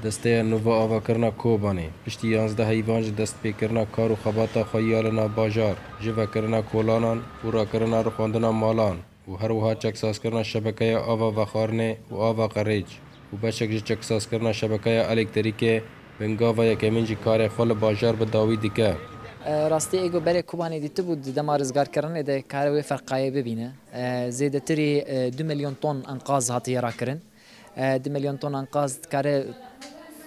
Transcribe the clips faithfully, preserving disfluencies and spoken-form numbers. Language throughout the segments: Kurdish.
Desteya nû va avakirina Kobanê piştî yanzdeh heyvan ji destpêkirina kar û xebata xwe ya li nav bajar, ji vekirina kolanan û rakirina rixwandina malan û her wiha çeksazkirina şebekeya ava vexwarinê û ava qerêc û beşek ji çeksazkirina şebekeya elektrîkê, bingava yekemîn jî karê xwe li bajar bi dawî dike. E, rastî ê ku berê Kobanê dîtibû di dema rizgarkirinê de kare wê ferqayê bibîne. E, zêdetirî, e, du milyon ton enqaz hatiye rakirin. E, du milyon ton enqaz dikare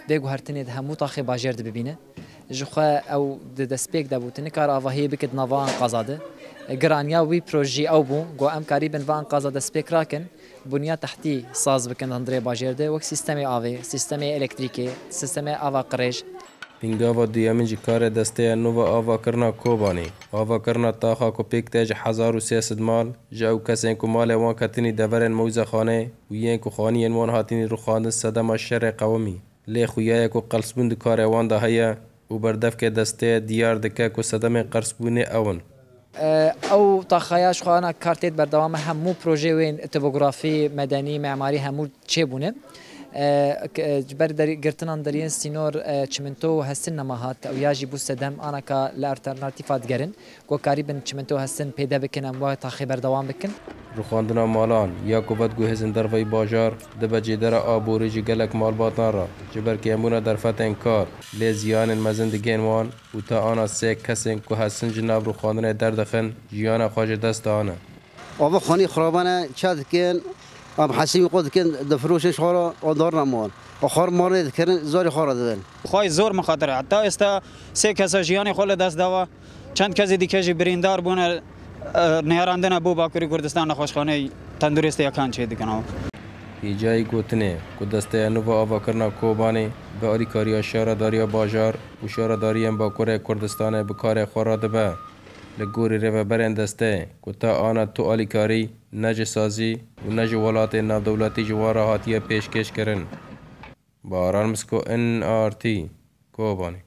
vê guhertinê di hemû taxê bajêr de bibîne. Ji xwe ew di destpêk de bû, tu nikare avahiyê bike di nava enqaza de. E, giraniya wî projeyê ew bû, ku em karîbin va enqaza destpêk rakin, bunya tehtî saz bikin di hundirê bajêr de, wek sîstemê avê, sîstemê elektrîkê, sîstemê ava qirêj. Pîngava duyemîn ji karê desteya nû va avakirina Kobanê, avakirina taxa ku pêk tê ji hezar û sê sed mal, ji ew kesên ku malê wan ketinî deverên mewzexanê û yên ku xaniyên wan hatinî rûxandin sedema şerê qewimî. Lê xuya ye ku qelsbûn di karê wan de heye û berdevkê desteyê diyar dike ku sedemên qersbûnê ew in. E, ew taxaya ji xwe ana kar têt berdewam e, hemû projeyê wê topografî, medenî, memarî hemû çêbûne. E, k-, e, ji ber derî-, girtinan deriyên sînor, e, çiminto û hesin nema hat, ew ya jî bû sedem, anaka li alternatîfa digerin, ku karîbin çiminto û hesin pêde bikin, em wa taxê berdewam bikin. Rûxandina malan ya ku vediguhêzin derveyî bajar, dibe cêdera aborî ji gelek malbatan re, ji ber kêmbûna derfetên kar, lê ziyanên mezin digihên wan û ta ana sê kesên ku hesin ji nav rûxandinê derdixin, jiyana xwe ji dest dane. Ava xanî xirabane, çi dikin, em hesîmî xwe dikin, difiroşin ji xwe re, û darine mal. Û xwe re mal nêdikirin, zarê xwe re dibin. Xwayê zor mixatir e. Heta êsta sê kesa jiyanê xwe li dest dawa. Çend kesê dîke jî birîndar bûne, e, nêrandine bo Bakurê Kurdistan nexweşxaneyê tenduristê yekan çêdikin. Hêjayî gotinê ku desteya nû va avakirina Kobanê bi alîkariya şaredariya bajar û şaredariyên Bakurê Kurdistanê bi karê xwe re dibe. Li gorî rêveberên desteyê ku ta ana tu alîkarî ne ji sazî û ne ji welatên navdewletî ji wan re hatiye pêşkêşkirin. Baran Misko, N R T, Kobanê.